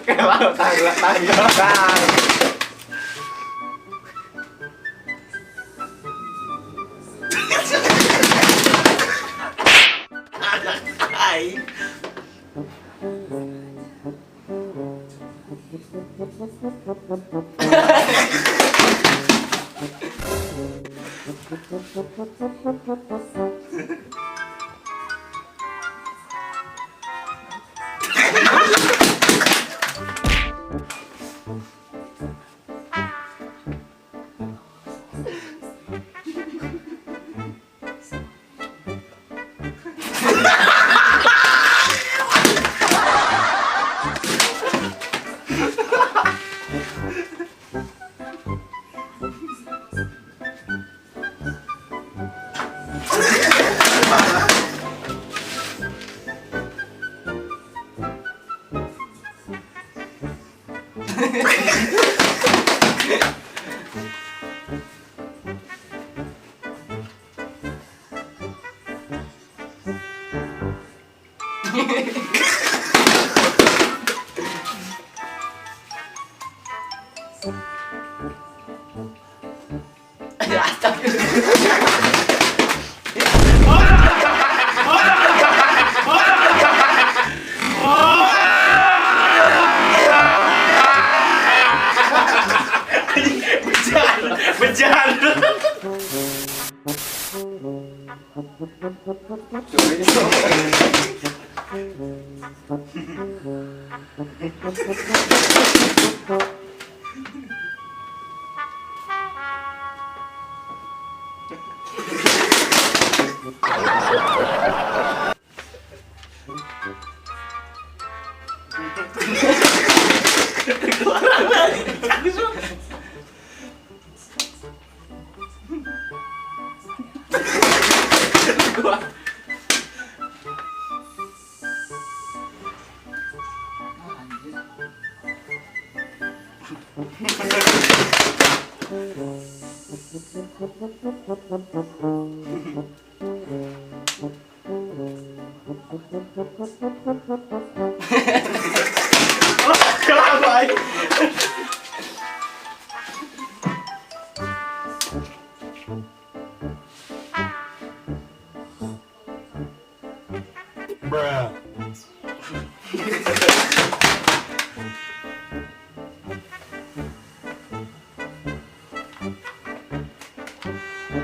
Kayak tahan, tahan, tahan. Aing. Berjalan, berjalan. Kenapa aing? Bruh.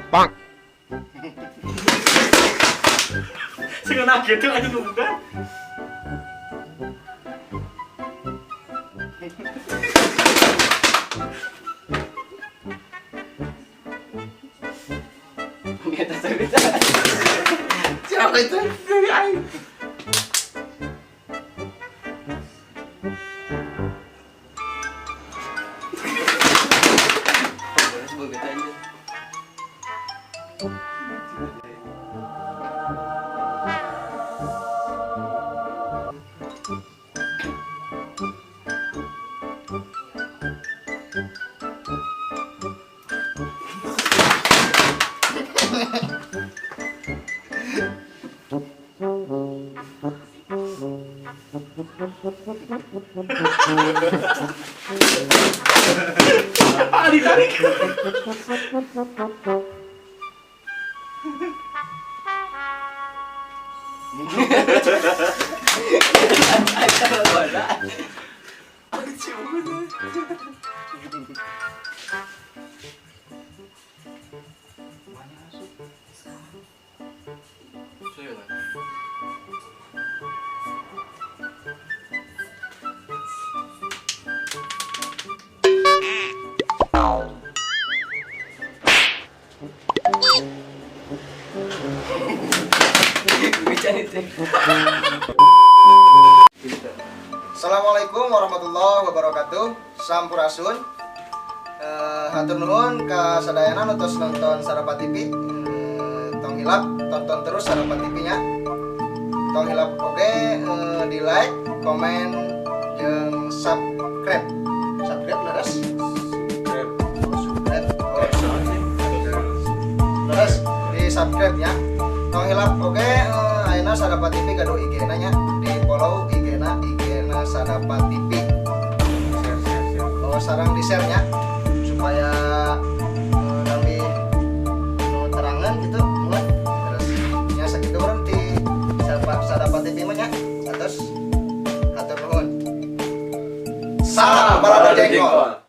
Bonk. Sengenah gitu aja bukan. Siapa itu? Dari aing. Ah, ditarik. Assalamualaikum warahmatullahi wabarakatuh. Sampurasun. Hatur nuhun ka sadayana nu tos nonton Sarapat TV. Tong hilap tonton terus Sarapat TV nya. Tong hilap oge di like, komen, jeung subscribe. Subscribe leres? Subscribe. Oh, leres di subscribe nya. Tong hilap oge ayeuna Sadapa TV gaduh IG na nya, di follow IG na, IG na Sadapa TV. Share, share, share. Oh, sareng di share nya supaya nambih nu terangan gitu muat. Terus nya sakitu urang ti Sadapa TV mah nya. Terus hatur nuhun. Salam balado jengkol.